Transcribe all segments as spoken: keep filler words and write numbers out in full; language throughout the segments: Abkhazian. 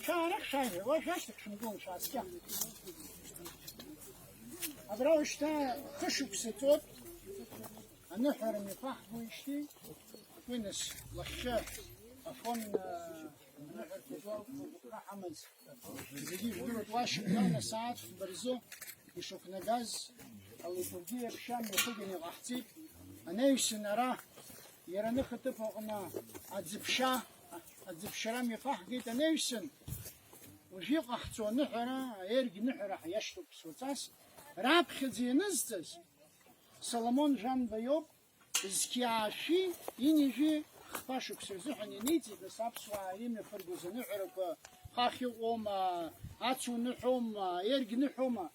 Шәаарах шәааи, уа шәашьҭахь шәымгылан, шәааскьа. Абра уажәшьҭа хышықәса ҵуеит, аныҳәара мҩаԥаҳгоижьҭеи, уи нас лахьхьи Афон, а, аныҳәарҭа ду агәыԥха ҳамаз зегьы ижәдыруеит, уа шьыбжьон асааҭ фба рзы ишықәнагаз алитургиа ԥшьа мҩаԥыганы иҟаҳҵеит. Анаҩсан ара Иара аныхаҭыԥ аҟны аӡыԥшьа, аӡыԥшьара мҩаԥаҳгеит анаҩсан, уажә иҟаҳҵо аныҳәара, аергьныҳәара ҳиашьҭоуп ԥсуаҵас. Раԥхьаӡа ианызҵаз Соломон Жәанба иоуп, зқьи аашәи ҩынҩажәи хԥа шықәса рзыҳәан ианиҵеит, нас аԥсуаа имҩаԥыргоз аныҳәарақәа хахь иҟоума, ацу ныҳәоума, аергь ныҳәоума,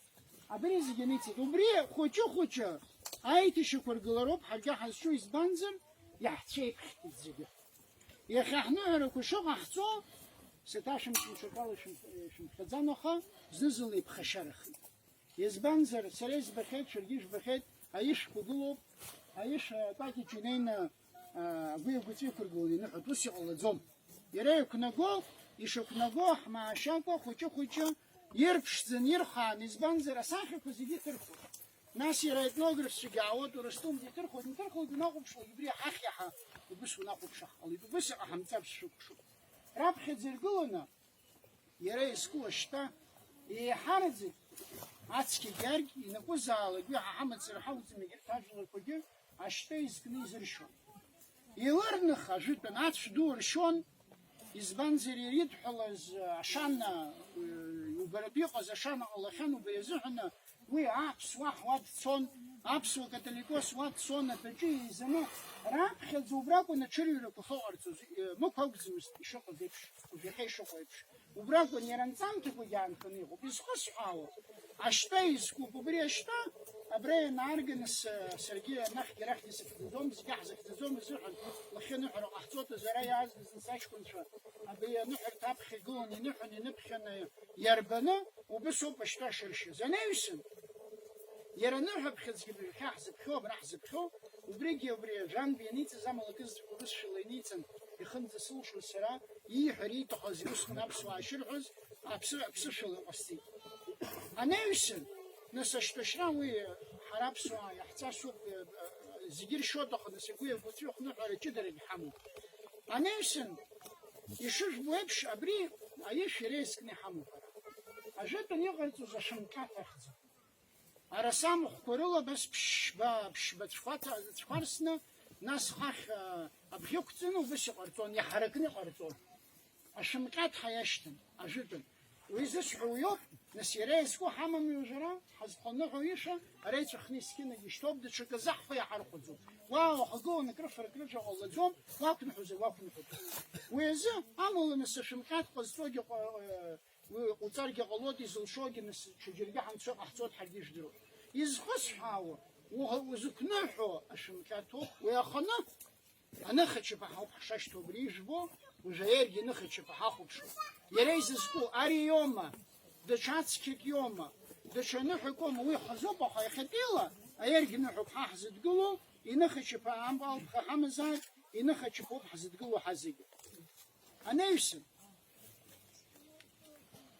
Абри зегьы аниҵеит, убри хәыҷы-хәыҷы аиҭашьақәа ргылароуп ҳаргьы ҳазҿу, избанзар, иаҳцәеиԥхьеит зегьы. Иахьа ҳныҳәарақәа шыҟаҳҵо, саҭашәымшәан ҽакала шәымԥхьаӡан, аха зны-зынла иԥхашьарахеит. Избанзар, сара избахьеит, шәаргьы ижәбахьеит, аишәқәа гылоуп, аишәа акәакьаҿ инеины, аа, агәи агәыҵәеи ықәыргыланы иныҳәоит, ус иҟалаӡом. Иара иқәнаго, ишықәнаго ҳмаашьакәа хәыҷы-хәыҷы ирԥшӡан, ирхаан, избанзар, асахьақәа зегьы иҭырхуеит. Нас иара аетнографцәагьы аауеит, Урыстәымгьы иҭырхуеит, инҭырхуеит, унахәаԥшлак убри иҳахьаҳа, убыс унахәаԥшыр ҟалоит, убыс иҟаҳамҵар сшәыкәшоуп. Раԥхьаӡа иргыланы, Иара изку ашьтәа еиҳараӡак ацқьагьы аргь инакәызаалак уи ҳа ҳамацара ҳакәӡам, егьырҭ ажәларқәагьы ашьтәа изкны изыршьуан. Илырных ажәытәан ацә ду ршьон, избанзар, иара идҳәалаз ашана, убаратәы иҟаз ашана ҟалахьан, убри азыҳәаны Уи аԥсуа ҳуа дцон, аԥсуа католикос уа дцон, атәаҿы еизаны, раԥхьаӡа убракәын аҽырҩрақәа ахьыҟарҵоз, э, мықә акәӡамызт ишыҟаз еиԥш, уажәахьа ишыҟоу еиԥш. Убракәын иара анҵамҭақәагьы аанханы иҟоуп. Изхысҳәаауа, ашьтәа изкуп, убри ашьтәа, абра ианаарганы са-, саргьы анахьгьы арахьгьы сыхьӡаӡом, зегьы ҳзыхьӡаӡом азыҳәан, лахьыныҳәара ҟаҳҵоит, азара иаазгаз нас аҷкәынцәа, абри аныҳәарҭа аԥхьа игылан иныҳәан, иныԥхьаны иарбаны, Убыс ауп ашьтәа шыршьыз. Анаҩсан, иара аныҳәаԥхьыӡгьы быжәхьа ҳзыԥхьо, абра ҳзыԥхьо, убригьы убри Жәанба ианиҵаз амала акызаҵәык урысшәала иниҵан, ихынӡасылшоз сара, ииҳәар ииҭаху зегьы усҟан аԥсуаа шырҳәоз, аԥсы-, аԥсышәала иҟасҵеит. Анаҩсан, нас ашьтәашьра уи ҳара аԥсуаа иаҳҵасуп, э, э, зегьы иршьоит, аха нас агәи агәыҵәи ахныҳәара ҷыдарагь ҳамоуп. Анаҩсан, ишыжәбо еиԥш, абри аишә иара иазкны иҳамоуп ара. Ажәытәан иҟарҵоз ашәымҟьаҭ ахьӡуп. Араса амахәқәа рыла абас ԥшьба, ԥшьба цәқәа ҭа-, цәқәа рсны, нас хахь, а, абӷьы ықәҵаны убыс иҟарҵон, иаҳаракны иҟарҵон. Ашәымҟьаҭ ҳаиашьҭын, ажәытәан. Уи зысҳәо уиоуп, нас иара иазку ҳамами уажәы ара, ҳазхәаныҳәо ишәа, ара иҵәахны искьынагьы ишьҭоуп, даҽакы азы ҳхы иаҳархәаӡом. Уа уахагыланы акрыфара-акрыжәа ҟалаӡом, уақәныҳәозар уақәныҳәоит. Уи азы, амала нас ашәымҟьаҭ ҟазҵогьы ҟа-, э, уи ҟауҵаргьы ҟалоит, изылшогьы нас ҽаџьаргьы ҳанцо иҟаҳҵоит, ҳаргьы ижәдыруеит. Изхысҳәаауа, уа-, узықәныҳәо ашәымҟьаҭоуп, уи аханы Аныхачаԥа ҳауп ҳшашьҭоу, абри ижәбо, уажә аергьы ныхачаԥа ҳахәаԥшуеит. Иара изызку ари иоума, даҽа ацқьак иоума, даҽа ныҳәак иоума, уи хазуп, аха иахьатәиала аергьы ныҳәоуп ҳа ҳзыдгылоу, иныхачаԥа ампалԥха ҳамазааит, иныхачаԥоуп ҳзыдгылоу ҳа зегьы. Анаҩсан,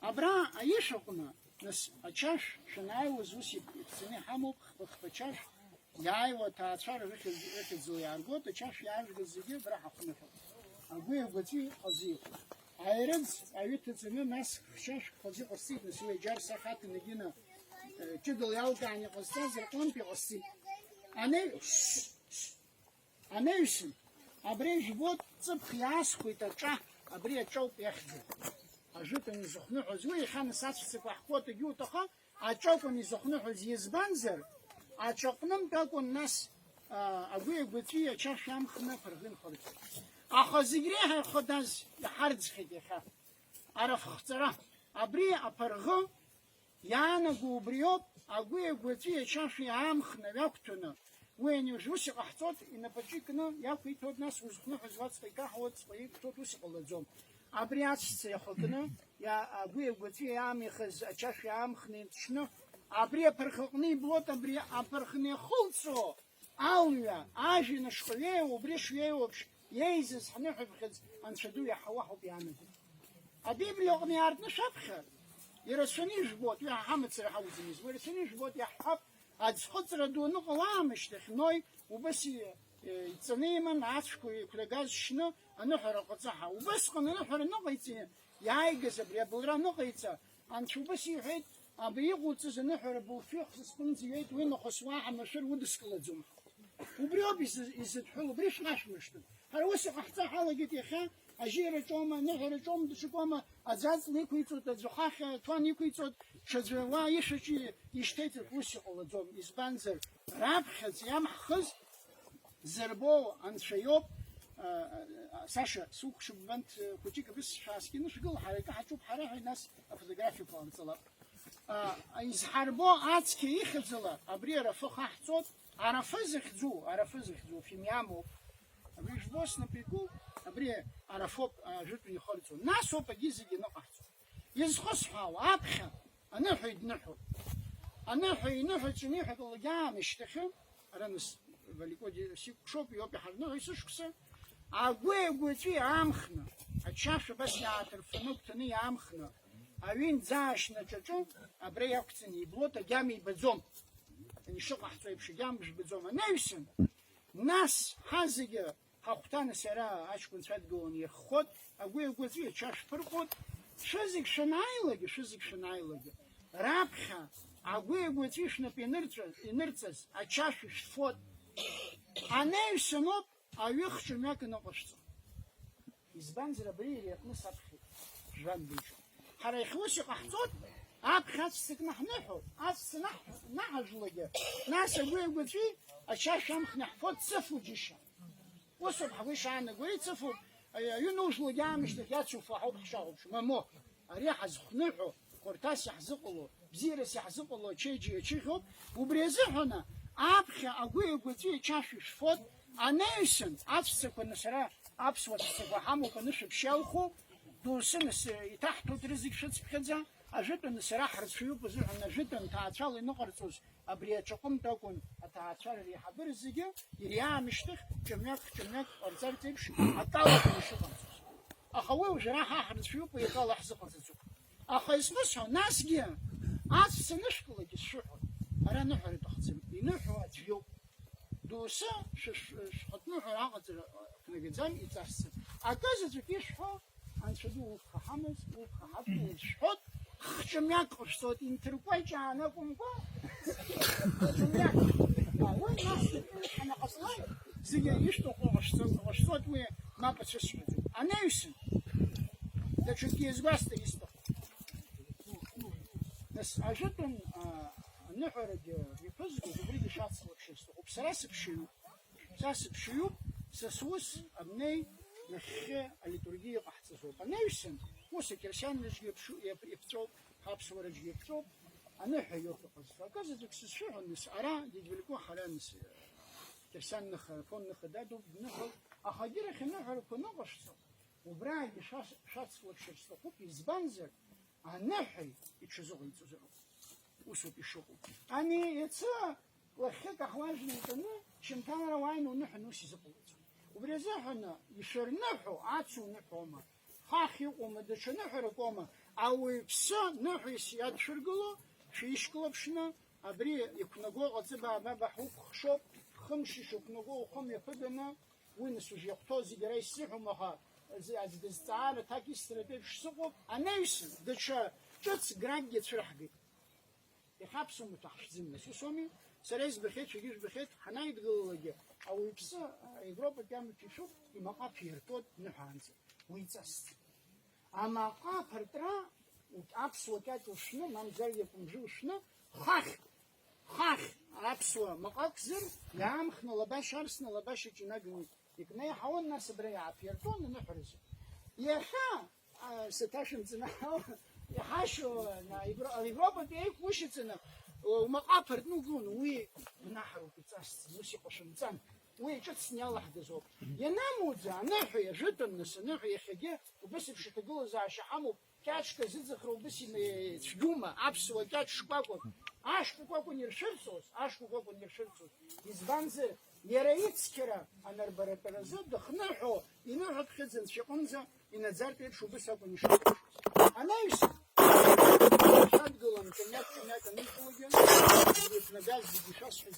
Абра аишәаҟны, нас, ачашә шәанааиуаз ус иԥ-, иԥҵаны иҳамоуп, хԥа-хԥа чашә, иааиуа аҭаацәара рыхьӡ-, рыхьӡала иааргоит, ачашә иаажәгаз зегьы абра ҳахныҳәап. Агәи агәаҵәеи хазы иҟоуп. Аирыӡ аҩы ҭаҵаны, нас хчашәк хазы иҟасҵеит, нас уи аџьар сахьаҭаны егьина, э, ҷыдала иалкааны иҟазҵаз рҟынтә иҟасҵеит. Ани-, Анаҩсан, абри жәбоит, ҵыԥх иаасхәеит аҿа, абри аҿоуп иахьӡу. Ажәытәан изыхныҳәоз, уи иахьа нас ацәцақәа ҳкуа егьуҭаху, аҿакәын изыхныҳәоз, избанзар, аҿаҟнынтә акәын нас, а, агәи агәаҵәеи ачашә иаамхны аԥырӷы инхарҵон. Аха зегь реиҳа ихадаз иҳарӡхьеит иахьа. Арахә хҵара, абри аԥырӷы Иаанаго убриоуп, агәи агәаҵәеи ачашәи аамхны иақәҭәаны, уи ани уажә ус иҟаҳҵоит, инапаҿы икны иақәиҭуеит, нас узхныҳәыз уаҵәҟьа икаҳауеит, ҵҟьа иқәҭәоит, ус иҟалаӡом. Абри аҵәца иахакны, иа-, агәи агәаҵәеи иаамихыз ачашәи аамхны ианҭшьны, абри аԥырхаҟны иблоит, абри аԥырхны иахылҵуа, Алҩа, ажәҩан ашҟа иеиуа, убри шиеиуеиԥш, Иеизаз ҳныҳәаԥхьыӡ Анцәа ду иаҳауа ҳауп иаанаго. Абиблиаҟны иаартны шәаԥхьар, ирацәаны ижәбоит, уи ҳа ҳамацара ҳауӡом изму, ирацәаны ижәбоит, иаҳҳәап, аӡхыҵра ду аныҟоу аамышьҭахь Ной убас и-, иҵаны иман, ацәқәа еиқәнагаз шьны аныҳәара ҟаҵаҳа. Убасҟан аныҳәара ныҟаиҵеит, иааигаз абри абылра ныҟаиҵа, Анцәа убас иҳәеит, абри иҟоуҵаз аныҳәара былфҩы хсызпынӡа иҩеит, уи нахыс уаҳа машәыр удыскылаӡом. Убри ауп изы-, изыдҳәалоу, убри шәнашәмыршҭын. Ҳара ус иҟаҳҵа ҳалагеит иахьа, ажьира ҿома, аныҳәара ҿома, даҽакома, аӡы аҵла иқәиҵоит, аӡә ахахьа ҭуан иқәиҵоит, ҽаӡәы уа ишәаҿы ишьҭеиҵоит, ус иҟалаӡом. Избанзар, раԥхьаӡа иамҳхыз зырбоу Анцәа иоуп. А, а, Саша, сукәхшоуп, банҭ, хәыҷык абас шәааскьаны шәгыл, ҳара акы ҳаҿуп ҳара ҳәа, нас афотографиақәа ҟамҵалап. А, изҳарбо ацқьа ихьӡала абри арафы хаҳҵоит, арафы захьӡу, арафы захьӡу, фимиамоуп. Абри жәбо снапы ику, абри арафоуп, а, ажәытәан ихырҵо. Нас ауп агьи зегьы аныҟаҳҵо. Изхысҳәаау, аԥхьа аныҳәа идныҳәоуп. Аныҳәа иныҳәаҿ иныҳәак лгьаамышьҭахьы, ара нас Валикоди сикәшоуп, иоуп иҳарныҳәа есышықәса, агәи агәаҵәеи аамхны, ачашә абас иааҭырффаны агәҭаны иаамхны, аҩынӡаашьны аҿаҿы, абра иақәҵаны иблот, агьама ибаӡом. Ишыҟаҳҵо еиԥш, агьама бжбаӡом. Анаҩсан, нас ҳазегьы ҳахәҭаны сара аҷкәынцәа адгыланы ирххот, агәи агәаҵәеи ачашә ԥырҟот, шәызегь шәанааилагьы, шәызегь шәанааилагьы, раԥхьа агәи агәаҵәеи шәнапы инырҵәа-, инырҵаз ачашә шәфот. Анаҩсаноуп аҩы хҿымҩак аныҟашәҵо. Избанзар, абри иара иҟны саԥхьеит, жәҩан быжь. Ҳара иахьа ус иҟаҳҵоит, аԥхьа аҵәца кны ҳныҳәоит, аҵәца наҳ-, наҳажәлогьы, нас агәи агәаҵәеи ачашә амхны иаҳфоит, цыфу џьышьа. Усоуп ҳгәы ишаанаго, ицыфуп, аҩы нужәлогьы аамышьҭахь иацуфо ҳауп ҳшахәаԥшуа, мамоу, ари ҳазхныҳәо, хәарҭас иаҳзыҟало, бзиарас иаҳзыҟало ачеиџьеи ачыхьоуп, убри азыҳәаны аԥхьа агәи агәаҵәеи ачашә ишәфот, анаҩсан, аҵәцақәа насара, аԥсуа ҵәцақәа ҳамоуп, анышә аԥшьа иалху, доусы нас, э, иҭаҳҭәоит рызегь шәыцыԥхьаӡа, ажәытәан насара ҳрацәаҩуп азыҳәан, ажәытәан ҭаацәала иныҟарҵоз, абри аҿаҟынтә акәын аҭаацәара реиҳабыра зегьы, иара иаамышьҭахь ҿамҩак, ҿамҩак ҟарҵарц еиԥш акала акәын ишыҟарҵоз. Аха уи уажәы ара ҳа ҳрацәаҩуп, уи акала ҳзыҟаҵаӡом. Аха исмысҳәо, насгьы аҵәца анышәкылак исшәыҳәоит, ара аныҳәара аҭахӡам, иныҳәо аӡә иоуп. Доусы шәа-, шә-, шәхатә ныҳәара аҟаҵара, ықәнагаӡам, иҵасӡам. Акы заҵәык ишәҳәо, Анцәа ду, улԥха ҳамаз, улԥха ҳаҭо, узшәҳәоит, хҿымҩак ҟашәҵоит, инҭыркәа иҿааны акәымкәа, хҿымҩак. Уи нас ҳанаҟаҵалак, зегьы ишәҭаху ҟашәҵоит, ҟашәҵоит, уи мап ацәысҳәаӡом. Анаҩсан, даҽакгьы иазгәасҭар исҭаху. Нас ажәытәан, а, аныҳәарагьы иԥызгоит, убригьы шәацлаԥшыр сҭахуп. Сара сыԥшаҩуп. Са сыԥшаҩуп, са сус абнеи нахьхьи алитургиа иҟаҳҵаз ауп. Анаҩсан, ус ақьырсианраҿгьы иаԥшу-, иаԥ-, иаԥҵәоуп, ҳаԥсуараҿгьы иаԥҵәоуп, аныҳәа иоуп иҟазҵо. Акы заҵәык сызшәыҳәа, нас, ара, дегь Велико ҳара, нас, қьырсиан ныха, Афон ныха дадуп, дныхоуп. Аха егьирахь аныҳәарақәа ныҟашәҵо, убраагьы шәас-, шәацлаԥшыр сҭахуп, избанзар, аныҳәеи иҽазыҟаиҵозароуп. Усоуп ишыҟоу. Ани иацы лахьхьи акаҳуажәра итәаны, шьынҭалара уааины уныҳәаны ус изыҟалаӡом. Убри азыҳәаны, ишәырныҳәо, ацу уныҳәома, хахь иҟоума, даҽа ныҳәарак оума, ауаҩԥсы ныҳәа ис-, иадшәыргыло, шәишьклаԥшны, абри иқәнаго ҟаҵыба-аабаба ҳукәхшоуп, хымш ишықәнаго ухы мҩаԥыганы, Уи нас уажә иахәҭоу зегь ара исзыҳәом, аха аӡ-, аӡә дызҵаар аҭак исҭартә еиԥш сыҟоуп, анаҩсан, даҽа ҿыц гракгьы ацәырҳгеит. Иахьа аԥсуа маҭәа ҳшәӡым, нас, ус ауми? Сара избахьеит, шәагьы жәбахьеит, ҳанааидгылалакгьы, ауаҩԥсы, а, Европатәи амаҭәа ишәуп, имаҟа ԥиртәоит ныҳәаанӡа. Уи иҵасӡам. Амаҟа аԥыртра, аԥсуа кьаҿ ушәны, мамзаргьы акәымжәы ушәны, хахь, хахь аԥсуа маҟак зыр, иаамхны лабашьа арсны, лабашьаҿ инаганы икны иаҳауан, нас абра иааԥиртәон аныҳәаразы. Иахьа, а, саҭашәымҵан, иҳашьо, на, Евро-, Европатәи еиқәушьаҵаны, умаҟа аԥыртны угылон, уи гәнаҳароуп, иҵасӡам, ус иҟашәымҵан. Уи ҿыцны иалаҳгаз ауп. Ианамуӡа, аныҳәа, ажәытәан, нас, аныҳәа иахьагьы убыс еиԥш аҭагылазаашьа ҳамоуп, кьаҿк азыӡахра убыс им-, цәгьоума, аԥсуа кьаҿ шкәакәак, ашкәакәак иршәырҵоз, ашкәакәак иршәырҵоз. Избанзар, Иара ицқьара анарбаратәаразы дыхныҳәо, иныҳәаԥхьыӡ анцәа иҟынӡа инаӡартә еиԥш убыс акәын ишыҟоу. Анаҩс, шәадгылан, кьаниаҭ-кьаниаҭ аныҟалогьы, иқәнагаз зегьы шәасҳәаз